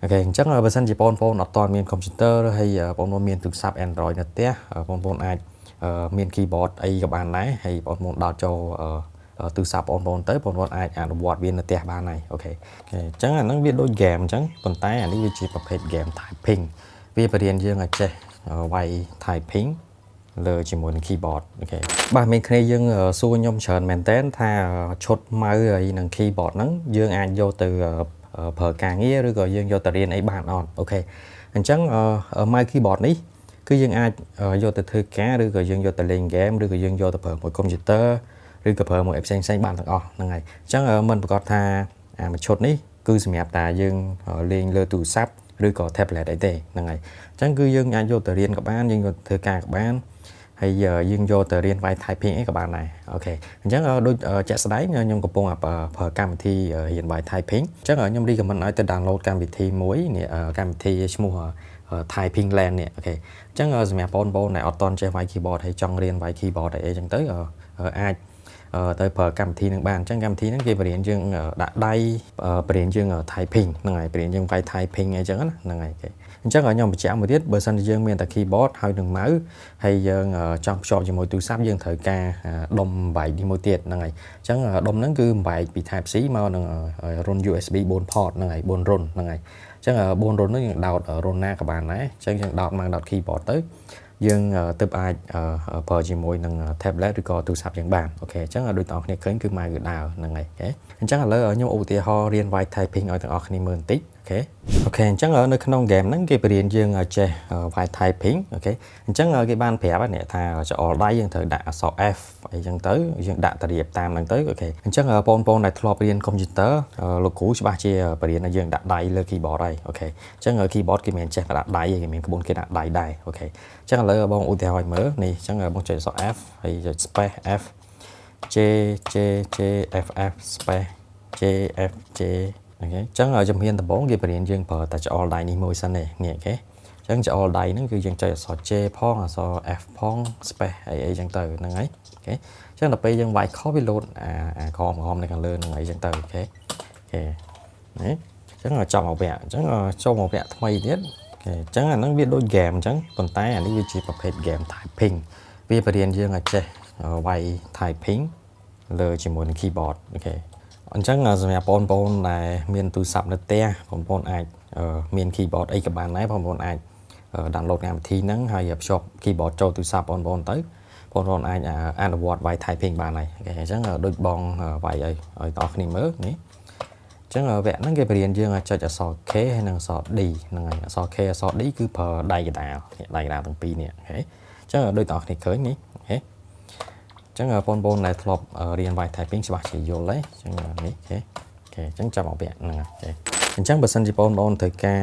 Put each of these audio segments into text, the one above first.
OK អញ្ចឹងបើសិនជាបងប្អូនអត់ទាន់មានកុំព្យូទ័រហើយបងប្អូនមានទូរស័ព្ទ Android នៅផ្ទះបងប្អូនអាចមាន keyboard អីក៏បានដែរហើយបងប្អូនដោតចូលទូរស័ព្ទបងប្អូនទៅបងប្អូនអាចអនុវត្តវានៅផ្ទះបានហើយ OK អញ្ចឹងអាហ្នឹងវាដូច game អញ្ចឹងប៉ុន្តែអានេះវាជាប្រភេទ game typing វាបង្រៀនយើងឲ្យចេះវាយ typing លើជាមួយនឹង keyboard OK បាទមានគ្នាយើងសួរខ្ញុំច្រើនមែនតើថាឈុត mouse ហើយនឹង keyboard ហ្នឹងយើងអាចយកទៅប្រើការងារឬក៏យើងយកទៅរៀនអីបានអត់ OK អញ្ចឹង mouse keyboard នេះគឺយើងអាចយកទៅធ្វើការឬក៏យើងយកទៅលេង game ឬក៏យើងយកទៅប្រើមួយកុំព្យូទ័រឬក៏ប្រើមួយអីផ្សេងផ្សេងបានទាំងអស់ហ្នឹងហើយអញ្ចឹងមិនប្រកាសថាអាមួយឈុតនេះគឺសម្រាប់តែយើងលេងលើទូរស័ព្ទឬក៏ tablet អីទេហ្នឹងហើយអញ្ចឹងគឺយើងអាចយកទៅរៀនក៏បានយើងយកទៅធ្វើការក៏បានហើយយើងយកទៅរៀនវាយ typing អីក៏បានដែរ OK អញ្ចឹងដូចជាក់ស្ដែងខ្ញុំកំពុងប្រើកម្មវិធីរៀនវាយ typing អញ្ចឹងខ្ញុំ recommend ឲ្យទៅ download កម្មវិធីមួយនេះកម្មវិធីឈ្មោះ Typing Land នេះ OK អញ្ចឹងសម្រាប់បងប្អូនដែលអត់ទាន់ចេះវាយ keyboard ហើយចង់រៀនវាយ keyboard អីចឹងទៅអាចទៅប្រើកម្មវិធីនឹងបានអញ្ចឹងកម្មវិធីហ្នឹងគេបង្រៀនយើងដាក់ដៃបង្រៀនយើង typing ហ្នឹងហើយបង្រៀនយើងវាយ typing អីចឹងណាហ្នឹងហើយគេអញ្ចឹងខ្ញុំបញ្ជាក់មួយទៀតបើសិនជាយើងមានតែ keyboard ហើយនឹង mouse ហើយយើងចង់ភ្ជាប់ជាមួយទូរស័ព្ទយើងត្រូវការដុំបែកនេះមួយទៀតហ្នឹងហើយអញ្ចឹងដុំហ្នឹងគឺបែកពី Type C មកនឹងរន្ធ USB 4 port ហ្នឹងហើយ4រន្ធហ្នឹងហើយអញ្ចឹង4រន្ធហ្នឹងយើងដោតរន្ធណាក៏បានដែរអញ្ចឹងយើងដោតមកដោត keyboard ទៅយើងទើបអាចប្រើជាមួយនឹង tablet ឬក៏ទូរស័ព្ទយើងបាន OK អញ្ចឹងដូចបងប្អូនគ្នាឃើញគឺ mouse គឺដើរហ្នឹងហើយ OK អញ្ចឹងឥឡូវខ្ញុំឧទាហរណ៍រៀនវាយ typing ឲ្យទាំងអស់គ្នាមើលបន្តិច OK OK អញ្ចឹងនៅក្នុង game ហ្នឹងគេបង្រៀនយើងឲ្យចេះវាយ typing OK អញ្ចឹងគេបានប្រាប់អ្នកថាចអល់ដៃយើងត្រូវដាក់អក្សរ F អីចឹងទៅយើងដាក់តរៀបតាមហ្នឹងទៅ OK អញ្ចឹងបងប្អូនដែលធ្លាប់រៀនកុំព្យូទ័រលោកគ្រូច្បាស់ជាបង្រៀនឲ្យយើងដាក់ដៃលើ keyboard ហើយ OK អញ្ចឹង keyboard គេមិនចេះតែដាក់ដៃទេគេមានក្បួនគេដាក់ដៃដែរ OK អញ្ចឹងឥឡូវបងឧទាហរណ៍ឲ្យមើលនេះអញ្ចឹងបងចុចអក្សរ F ហើយចុច space F J J J F F space J F J OK អញ្ចឹងជំហានដំបូងគេបង្រៀនយើងប្រើតែចអល់ដៃនេះមួយសិនទេនេះ OK អញ្ចឹងចអល់ដៃហ្នឹងគឺយើងចុចអក្សរ J ផងអក្សរ F ផង space អីអីចឹងទៅហ្នឹងហើយ OK អញ្ចឹងដល់ពេលយើងវាយខុសវាលោតអាអាក្រហមក្រហមនៅខាងលើហ្នឹងអីចឹងទៅ OK OK នេះអញ្ចឹងចប់មកវគ្គអញ្ចឹងចូលមកវគ្គថ្មីទៀត OK អញ្ចឹងអាហ្នឹងវាដូច game អញ្ចឹងប៉ុន្តែអានេះវាជាប្រភេទ game typing វាបង្រៀនយើងឲ្យចេះវាយ typing លើជាមួយនឹង keyboard OK អញ្ចឹងសម្រាប់បងប្អូនដែលមានទូរស័ព្ទនៅផ្ទះបងប្អូនអាចមាន keyboard អីក៏បានដែរបងប្អូនអាច download កម្មវិធីហ្នឹងហើយភ្ជាប់ keyboard ចូលទូរស័ព្ទបងប្អូនទៅបងប្អូនអាចអនុវត្តវាយ typing បានហើយ OK អញ្ចឹងដូចបងវាយឲ្យឲ្យបងប្អូនគ្នាមើលនេះអញ្ចឹងវគ្គហ្នឹងគេបង្រៀនយើងឲ្យចុចអក្សរ K ហើយនិងអក្សរ D ហ្នឹងហើយអក្សរ K អក្សរ D គឺប្រើដៃកណ្ដាលដៃកណ្ដាលទាំងពីរនេះ OK អញ្ចឹងដូចបងប្អូនគ្នាឃើញនេះ OK អញ្ចឹងបងប្អូនដែលធ្លាប់រៀនវាយ typing ច្បាស់ជាយល់ហើយអញ្ចឹងនេះ OK OK អញ្ចឹងចាប់មកវគ្គហ្នឹង OK អញ្ចឹងបើសិនជាបងប្អូនត្រូវការ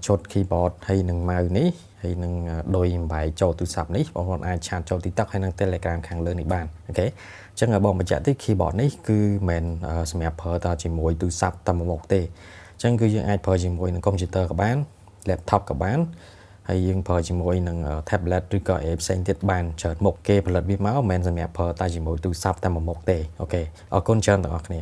ឈុត keyboard ហើយនឹង mouse នេះហើយនឹងឌុយបំបែកចូលទូរស័ព្ទនេះបងប្អូនអាច chat ចូល TikTok ហើយនឹង Telegram ខាងលើនេះបាន OK អញ្ចឹងបងបញ្ជាក់តិច keyboard នេះគឺមិនសម្រាប់ប្រើតែជាមួយទូរស័ព្ទតែមួយមុខទេអញ្ចឹងគឺយើងអាចប្រើជាមួយនឹងកុំព្យូទ័រក៏បាន laptop ក៏បានហើយយើងប្រើជាមួយនឹង tablet ឬក៏អីផ្សេងទៀតបានច្រើនមុខគេផលិតវាមកមិនមែនសម្រាប់ប្រើតែជាមួយទូរស័ព្ទតែមួយមុខទេ OK អរគុណច្រើនទាំងអស់គ្នា។